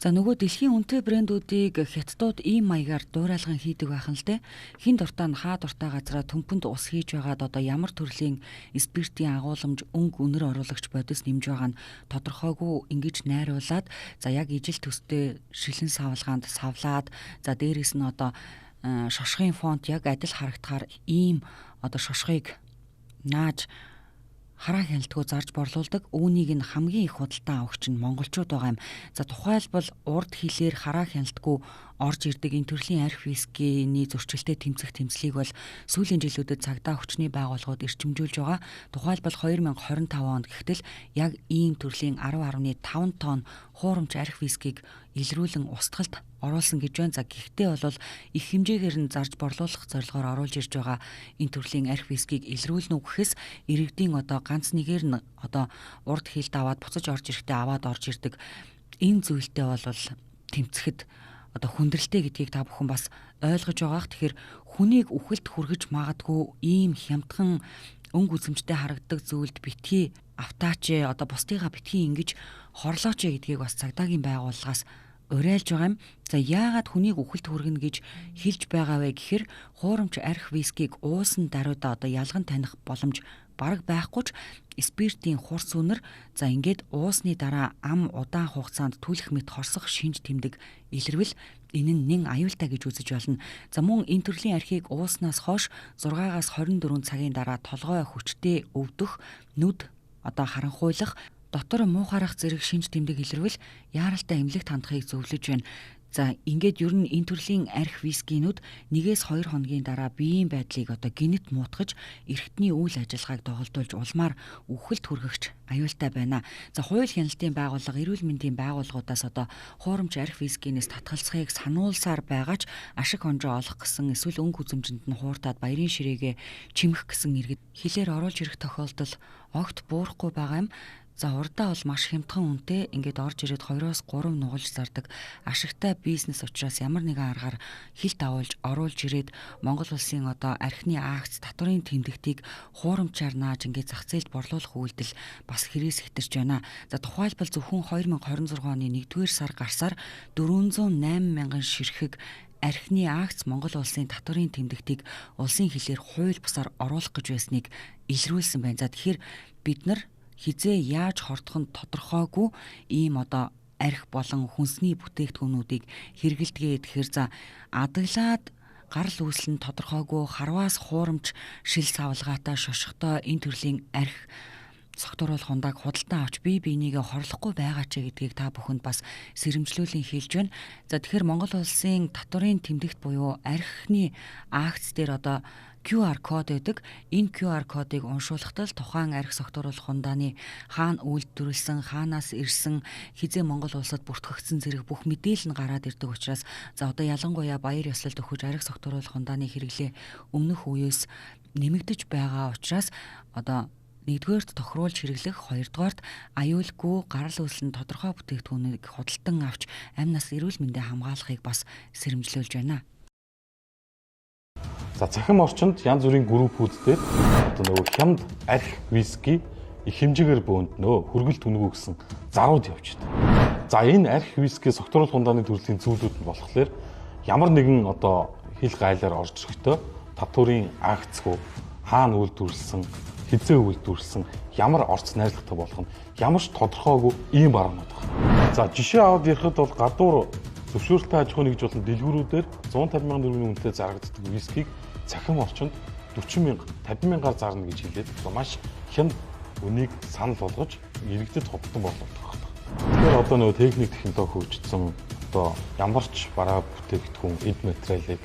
За нөгөө дэлхийн үнэтэй брэндүүдийг хятадууд ийм маягаар дуурайлган хийдэг байх нь л дээ. Хин дуртай нь хаа дуртай газараа төмпөнд ус хийж байгаад одоо ямар төрлийн спиртийн агуулмж, өнгө үнэр оруулагч бодис нэмж байгаа нь тодорхойгүй ингэж найруулад, за яг ижил төстэй шилэн савлгаанд савлаад, за дээрээс нь одоо шошгын фонт яг адил харагдахаар ийм одоо шошгыг нааж хараа хяналтгүй зарж борлуулдаг. Үүнийг нь хамгийн их худалдан авагч нь монголчууд байгаа юм. За тухайлбал урд хилээр хараа хяналтгүй орж ирдэг энэ төрлийн арх вискиний зөрчилтэй тэмцэх тэмцлийг бол сүүлийн жилүүдэд цагдаа хүчний байгууллагууд эрчимжүүлж байгаа. Тухайлбал 2025 онд гэхтэл яг ийм төрлийн 10.5 тонн хуурамч арх вискийг илрүүлэн устгалд оруулсан гэж байна. За гэхдээ бол их хэмжээгээр нь зарж борлуулах зорилгоор оруулж ирж байгаа энэ төрлийн арх вискийг илрүүлнэ үү гэхээс иргэдийн одоо ганц нэгээр нь одоо урд хилд аваад буцаж орж ирэхдээ аваад орж ирдэг энэ зүйлтэй бол тэмцэхэд одоо хүндрэлтэй гэдгийг та бүхэн бас ойлгож байгаах. Тэгэхээр хүнийг үхэлд хүргэж магадгүй ийм хямдхан өнгө үзэмжтэй харагддаг зүйлд битгий автаач, одоо бусдыгаа битгий ингэж хорлооч гэдгийг бас цагдаагийн байгууллагаас уриалж байгаа юм. За яагаад хүнийг үхэлд хүргэнэ гэж хэлж байгаа вэ гэхээр хуурамч арх вискийг уусан даруйдаа одоо ялган таних боломж бараг байхгүй ч спиртийн хурц үнэр, за ингээд уусны дараа ам удаан хугацаанд түлх мэт хорсох шинж тэмдэг илэрвэл энэ нь нэн аюултай гэж үзэж болно. За мөн энэ төрлийн архийг ууснаас хойш 6-аас 24 цагийн дараа толгой хүчтэй өвдөх, нүд одоо харанхуйлах, дотор муухайрах зэрэг шинж тэмдэг илэрвэл яаралтай эмнэлэгт хандахыг зөвлөж байна. За ингээд ер нь энэ төрлийн арх вискинүүд 1-2 хоногийн дараа биеийн байдлыг одоо гинэт муутгаж, эрхтний үйл ажиллагааг доголдуулж улмаар үхэлд хүргэгч аюултай байна. За хууль хяналтын байгууллага, эрүүл мэндийн байгууллагуудаас одоо хуурамч арх вискинээс татгалзахыг сануулсаар байгаа ч ашиг хонжоо олох гэсэн эсвэл өнгө үзэмжинд нь хууртаад баярын ширээгээ чимэх гэсэн иргэд хилээр оруулж ирэх тохиолдол огт буурахгүй байгаа юм. За урдаа бол маш хямдхан үнэтэй ингээд орж ирээд 2-3 нугалж зардаг ашигтай бизнес учраас ямар нэгэн аргаар хил давуулж оруулж ирээд Монгол улсын одоо архины акц татварын тэмдэгтийг хуурамчаар нааж ингээд зах зээлд борлуулах үйлдэл бас хэрэгс хэтэрч байна. За тухайлбал зөвхөн 2026 оны 1-р сар гарсаар 408 мянган ширхэг архины акц Монгол улсын татварын тэмдэгтийг улсын хилээр хууль бусаар оруулах гэж байсныг илрүүлсэн байна. За тэгэхээр бид нар хизээ яаж хордох нь тодорхойгүй ийм одоо арх болон хүнсний бүтээгдэхүүнүүдийг хэрэгэлдэгээ. Тэгэхээр за адаглаад гарал үүсэл нь тодорхойгүй харваас хуурамч шил савлгаатай шошготой энэ төрлийн арх согтууруулах хундааг худалдан авч бие биенийгээ хорлохгүй байгаа ч гэдгийг та бүхэнд бас сэрэмжлүүлэн хэлж байна. За тэгэхээр Монгол улсын татварын тэмдэгт буюу архины акц дээр одоо QR код байдаг. Энэ QR кодыг уншуулахдаа л тухайн арх согтууруулах хундааны хаана үйлдвэрлэсэн, хаанаас ирсэн, хизээ Монгол улсад бүртгэгдсэн зэрэг бүх мэдээлэл нь гараад ирдэг учраас за одоо ялангуяа баяр ёслолд өгөж арх согтууруулах хундааны хэрэглээ өмнөх үеэс нэмэгдэж байгаа учраас одоо нэгдүгээрт тохируулж хэрэглэх, хоёрдугаарт аюулгүй гарал үүсэл нь тодорхой бүтээгдэхүүнийг худалдан авч амь нас эрүүл мэндээ хамгаалахыг бас сэрэмжлүүлж байна. За цахим орчинд янз бүрийн группүүд дээр одоо нөгөө хямд арх виски их хэмжээгээр бөөнднөө, хөргөл түнэгүү гэсэн зарууд явж байна. За энэ арх виски согтруулах хундааны төрлийн зүйлүүд нь болохоор ямар нэгэн одоо хил гайлаар орж ирэхдээ татварын акцгүй, хаана үйлдвэрлэсэн, хизээ үйлдвэрлэсэн, ямар орц найрлагатай болох нь ямар ч тодорхойгүй ийм баруунууд байна. За жишээ аваад ярихад бол гадуур зөвшөөрөлтэй аж ахуйн нэгж болон дэлгүүрүүдээр 150 мянган төгрөгийн үнэтэй зарагддаг вискийг цахим орчинд 40 мянга, 50 мянгаар зарна гэж хэлээд маш хямд үнийг санал болгож иргэдэд худалдан борлуулдаг байна. Тэгэхээр одоо нөгөө техник технологи хөгжсөн, одоо ямар ч бараа бүтээгдэхүүн эд материалыг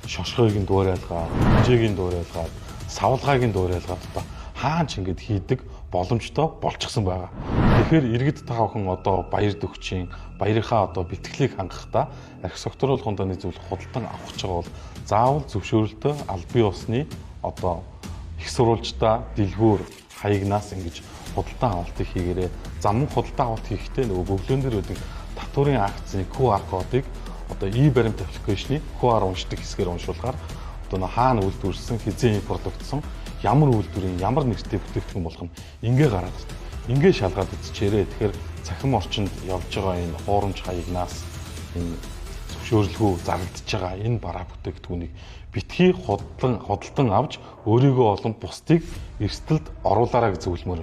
шошгыг нь дуурайлгаад, хэмжээг нь дуурайлгаад, савлгааг нь дуурайлгаад одоо хаан ч ингэж хийдэг боломжтой болчихсон байгаа. Тэгэхээр иргэд та бүхэн одоо баяр дөгчийн баярынхаа одоо бэлтгэлийг хангахдаа арх согтруулах хундааны зүйл худалдан авах гэж байгаа бол заавал зөвшөөрөлтөй албан ёсны одоо их сурвалжтай дэлгүүр хаягнаас ингэж худалдан авалтыг хийгээрэй. За мөн худалдан авалт хийхдээ нөгөө бөглөөн дээр байдаг татварын акцны QR кодыг одоо e-баримт аппликейшны QR уншдаг хэсгээр уншуулгаар одоо нөө хаана үйлдвэрлэсэн, хизээ импортлогдсон, ямар үйлдвэрийн ямар нэртэй бүтээгдэхүүн болох нь ингээ гараад ирдэг. Ингээ шалгаад үзчихээрэй. Тэгэхээр цахим орчинд явж байгаа энэ хуурамч хаягнаас энэ зөвшөөрлгүй зарлагдж байгаа энэ бараа бүтээгдэхүүнийг битгий худалдан авч өөрийгөө болон бусдыг эрсдэлд оруулаарай гэж зөвлөмөр.